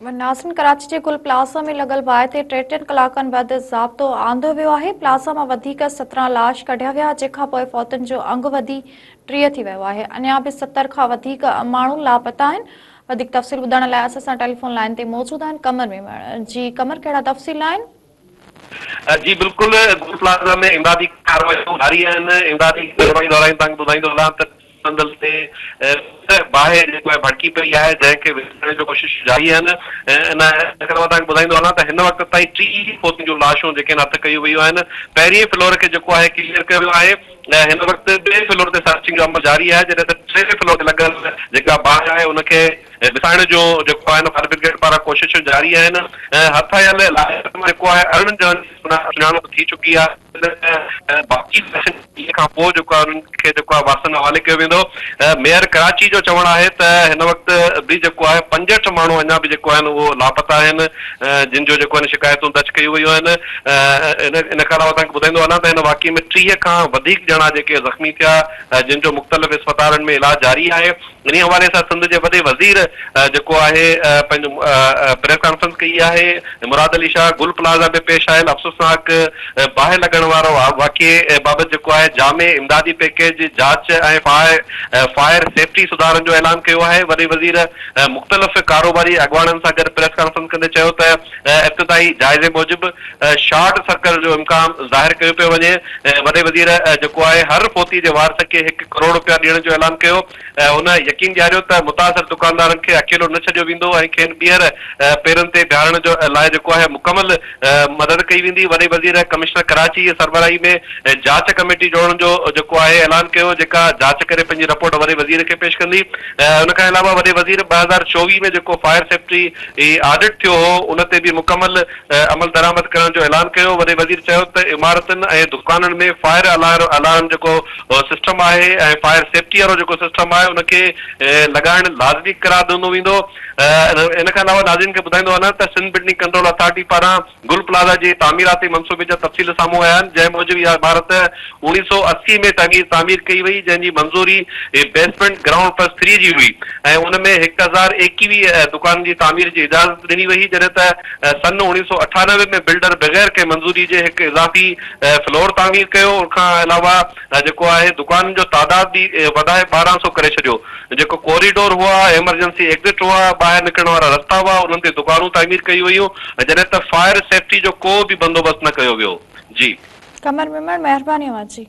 ناظرين ڪراچي جي گل پلازا ۾ لڳل باهه تي ٽيٽيهن ڪلاڪن بعد ضابطو آندو ويو آهي، پلازا مان وڌيڪ 17 لاش ڪڍيا ويا، جنهن کانپوء فوتين جو انگ وڌي 30 ٿي ويو آهي، اڃا به 70 کان وڌيڪ ماڻهو لاپتا آهن، وڌيڪ تفصيل ٻڌائڻ لاء اسان سان ٽيليفون لائين تي موجود آهن قمر ميمڻ، جي قمر ڪهڙا تفصيل آهن؟ جي بلڪل گل پلازا ۾ امدادي ڪارروائيون جاري آهن، امدادي ڪارروائي دوران توهان کي ٻڌائيندو هلان ته منزل تي باهه جيڪو آهي ڀڙڪي پئي آهي جنهن کي وسائڻ جو ڪوشش جاري آهن ان کان علاوه توهان کي ٻڌائيندو هلان ته هن وقت تائين 30 فوتين جون لاشون جيڪي آهن هٿ ڪيون ويون آهن پهرين فلور کي جيڪو آهي ڪليئر ڪيو ويو آهي ۽ هن وقت ٻئي فلور تي سرچنگ جو عمل جاري آهي جڏهن ته ٽئين فلور تي لڳل جيڪا باهه آهي ان کي وسائڻ جو جيڪو آهي فائر برگيڊ پاران ڪوششون جاري آهن هٿ آيل لاشن مان جيڪو آهي 18 ڄڻن جي سڃاڻپ ٿي چڪي آهي. باقي لاشن کان پوء جيڪو آهي انهن کي جيڪو آهي وارثن حوالي ڪيو ويندو. ميئر ڪراچي جو چوڻ آهي ته هن وقت به جيڪو آهي 65 ماڻهو اڃا به جيڪو آهن اهو لاپتا آهن جن جو جيڪو آهن شڪايتون درج ڪيون ويون آهن. ان کان علاوه توهان کي ٻڌائيندو هلان ته هن واقعي ۾ 30 کان وڌيڪ ڄڻا جيڪي زخمي ٿيا جن جو مختلف اسپتالن ۾ علاج جاري آهي. انهي حوالي سان سنڌ جي وڏي وزير جيڪو آهي پنهنجو پريس ڪانفرنس ڪئي آهي مراد علي شاهه گل پلازا ۾ پيش آيل افسوسناڪ باهه لڳڻ وارو واقعي بابت جيڪو آهي جامع امدادي پيڪيج جاچ ۽ فائر سيفٽي سڌارن جو اعلان ڪيو آهي وڏي وزير مختلف ڪاروباري اڳواڻن سان گڏ پريس ڪانفرنس ڪندي چيو ته ابتدائي جائزي موجب شارٽ سرڪٽ جو امڪان ظاهر ڪيو پيو وڃي وڏي وزير جيڪو آهي هر فوتي جي وارث کي هڪ ڪروڙ رپيا ڏيڻ جو اعلان ڪيو هن يقين ڏياريو ته متاثر دڪاندارن کي اڪيلو نه ڇڏيو ويندو ۽ کين ٻيهر پيرن تي بيهارڻ جو لاء جيڪو آهي مڪمل مدد ڪئي ويندي. وڏي وزير ڪمشنر ڪراچي جي سربراهي ۾ جاچ ڪميٽي جوڙڻ جو جيڪو آهي اعلان ڪيو جيڪا جاچ ڪري پنهنجي رپورٽ وڏي وزير کي پيش ڪندي. ان کان علاوه وڏي وزير 2024 ۾ جيڪو فائر سيفٽي آڊٽ ٿيو هو ان تي به مڪمل عملدرآمد ڪرڻ جو اعلان ڪيو. وڏي وزير چيو ته عمارتن ۽ دڪانن ۾ فائر الارم جيڪو سسٽم آهي ۽ فائر سيفٽي وارو جيڪو سسٽم آهي ان کي لڳائڻ لازمي قرار ڏنو ويندو. ان کان علاوه ناظرين کي ٻڌائيندو هلان ته سنڌ بلڊنگ ڪنٽرول اٿارٽي پاران گل پلازا جي تعميراتي منصوبي جا تفصيل سامهون آيا آهن جنهن موجب اها عمارت 1980 ۾ تعمير ڪئي وئي جنهن جي منظوري بيسمينٽ گرائونڊ پلس ٿري جي هئي ۽ ان ۾ 1021 دڪانن جي تعمير جي اجازت ڏني وئي جڏهن ته سن 1998 ۾ بلڊر بغير ڪنهن منظوري جي هڪ اضافي فلور تعمير ڪيو ان کان علاوه جيڪو آهي دڪانن جو تعداد به وڌائي 1200 ڪري ڇڏيو جيڪو ڪوريڊور هئا ايمرجنسي ايگزٽ هئا ٻاهر نڪرڻ وارا رستا هئا انهن تي دڪانون تعمير ڪيون ويون جڏهن ته فائر سيفٽي جو ڪو به بندوبست نه ڪيو ويو جي. قمر ميمڻ مهرباني اوهان جي.